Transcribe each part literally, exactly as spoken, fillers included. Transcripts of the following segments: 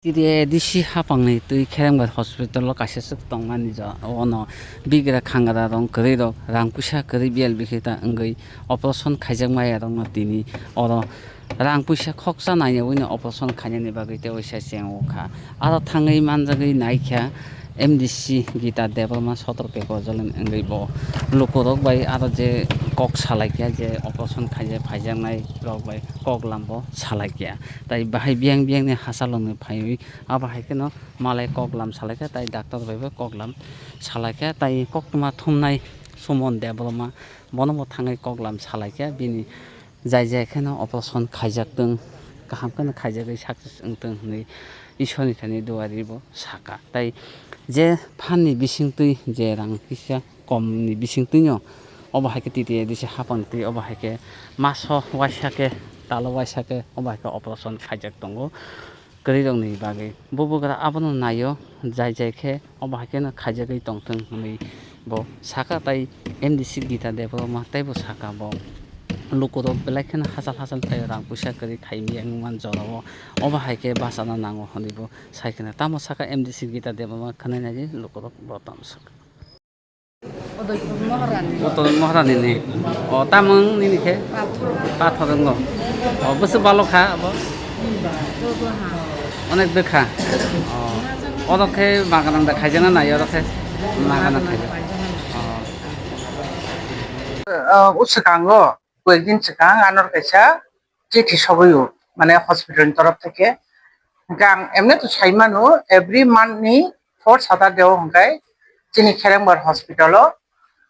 T D A D C hapangni twi Kherengbar hospital o kaisa swk tongmani jo, ono bigra khangra rong kwrwi rok rang puisa kwrwi biyal bikhi ta wngwi operation khaijak maya rokno tini oro rang puisa khoksa naiya wino operation khainani bagwi tei waisa cheng o kha. Aro thangwi manjagwi naikha M D C Gita Debbarma sotro pekor jolin wngwi bo lukurok bai aro je kok salaikha je operation khaijak phaijaknai rok bai kok lambo salaikha. Tai bahai biyang biyangni hachalokni phaiwi abo hai kheno malai kok lam salaikha, tai doctor bai bo kok lam salaikha, tai koktwma thumnai Sumon Debbarma bono bo thangwi kok lam salaikha, bini jai jai kheno operation khaijaktwng, kaham kheno khaijagwi success wngtwng hwnwi Ishwarni thani duari bo sakha. Tai je phanni bisingtwi je rang kisa komni bisingtwino obo hai khe T T A D C hapang twi obo hai khe maso waisa khe talo waisa khe obo hai khe operation khaijak tongo kwrwi rokni bagwi. Bubagra abono naio jai jai khe obo hai kheno khaijagwi tongthwng hwnwi bo sakha, tai M D C Gita Debbarma teibo sakha bo lukurok belai kheno hachal hachal tei rang puisa kwrwi khaimya wngman jorao obo hai khe bachana nango hwnwi bo sai kheno tamo sakha M D C Gita Debbarma khwnai nai lukurok bo tamo sakha. Udaipur Maharani. Udaipur Maharani ni. O, tamung nini khe? Pathor. Pathor wngno. O, bwswk balo kha abo? Dogo ha. Onek dwkha. O. Oro khe magana da khaijana nai oro khe. Magana khaijana. O. O, swkango, koyekdin swkang anor kaisa chithi sogwi o, mane hospital ni torof theke. Hwnkhe ang emne to sai mano, every month ni fourth Saturday o hwnkhe chini Kherengbar hospital o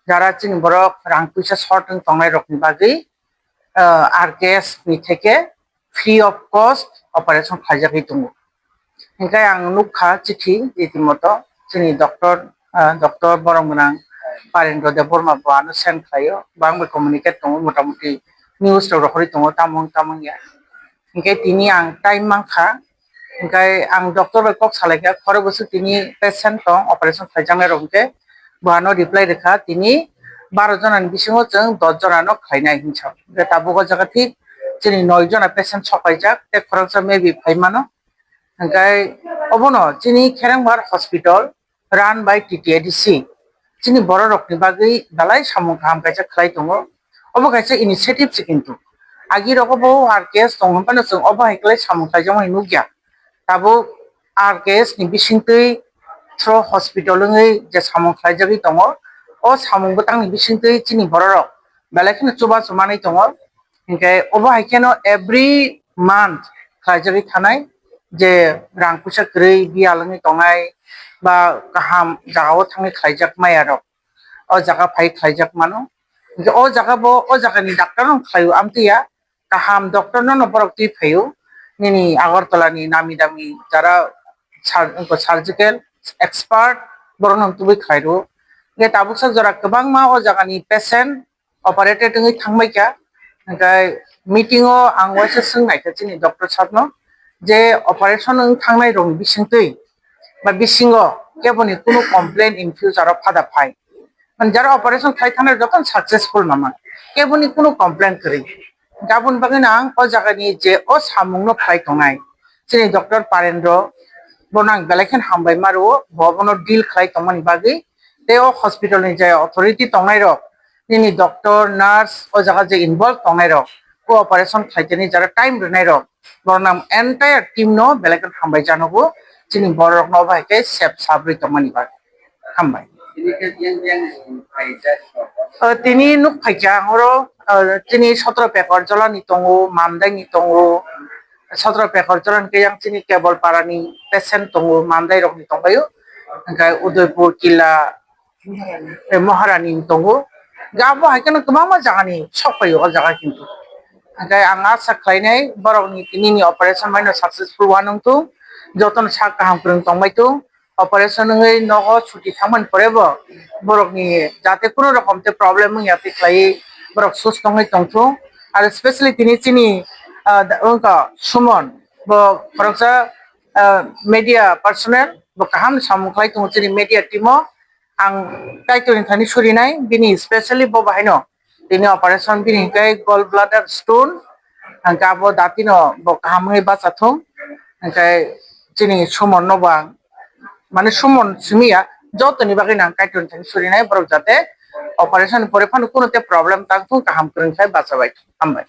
jara chini borok rang puisa short wng tongnai rokni bagwi, ah, R K S ni theke free of cost operation khlaijagwi tongo. Hingke ang nukha chithi, riti moto chini doctor, ah, doctor borom gwnang Parendra Debbarma bo ano send khlaio, bo ang bai communicate tongo, motamuti news rok rohorwi tongo, tamo wng tamo wng ya. Hingke tini ang time mankha, hingke ang doctor bai kok salaikha, khorok bwswk tini patient tong, operation khlaijaknai rok hingke bo ano reply rwkha, tini baro jona ni bisingo chwng dos jona no khlainai hinwi sa. Hingke tabuk o jaga thik chini noi jona patient sok paijak, tei khoroksa maybe phai mano. Hingke obono chini Kherengbar Hospital run by T T A D C chini borok rokni bagwi belai samung kaham kaisa khlai tongo. Obo kaisa initiative se kintu. Agi rogo bo R K S tong hwnphano chwng obo hai khlai samung khlaijakmani nukya. Tabuk R K S ni bisingtwi through hospital wngwi je samung khlaijagwi tongo, o samung bwtangni bisingtwi chini bororok belai kheno chubachu manwi tongo. Hinkhe obo hai kheno every month khlaijagwi thanai, je rang puisa kwrwi biyal wngwi tongnai ba kaham jagao thangwi khlaijak maya rok o jaga phai khlaijak mano. Hinkhe o jaga bo, o jagani doctor no khlaio amtwi ya, kaham doctor no no borok twi phaio, nini Agartala ni nami dami jara sur-, surgical expert borok no tubui khlai rwo. Hinkhe tabuksa jora kwbangma o jagani patient operated wngwi thangbai kha. Hingkhe meeting o ang waisa swng naikha chini doctor sir no, je operation wng thangnai rokni bisingtwi ba bisingo keboni kunu complaint in future o phada phai. Mane jara operation khlai thangnai jotono successful mama, keboni kunu complaint kwrwi. Aboni bagwino ang o jagani je o samungno khlai tongnai, chini doctor Parendra, bono ang belai kheno hambai ma rwo, bo abono deal khlai tongmani bagwi. Tei o hospital ni je authority tongnai rok, nini doctor, nurse, o jaga je involve tongnai rok, o operation khlaitani jara time rwnai rok, borok nang entire team no belai kheno hambai janogo, chini borok no bai khe sep sabrwi tongmani bagwi. Hambai. O, tini nuk phaikha ang oro, o, chini sotro pekor jolani tongo, Mandai ni tongo, sotro pekor jolani khe yang chini Kebol para ni patient tongo, Mandai rok ni tongbaio, hingkhe Udaipur Killa, eh, Maharani ni tongo. Ga bo hai kheno kwbangma jaga ni sok phaio o jaga kintu. Hingkhe ang asa khlainai borok ni tini ni operation bai no successful wanung thung, jotono sak kaham kwrwng tongbai thung. Operation wngwi nogo chuti thangmani pore bo borokni jate kunu rokom tei problem wngya tei khlaiwi borok susto wngwi tongthung. Aro specially tini chini, ah, da-, wngkha Sumon, bo khoroksa, ah, media personnel, bo kaham samung khlai tongo chini media team o. Ang Kaitorni thani surinai, bini specially bo bahaino tini operation bini hingkhe gall bladder stone, hingkhe abo datino bo kaham wngwi bachathung, hingkhe chini Sumonno bo ang, mane Sumon simi ya, jotoni bagwi no ang Kaitorni thani surinai, borok jate operation ni pore phano kuno te problem tang thung, kaham kwrwng khai bacha bai thung. Hambai.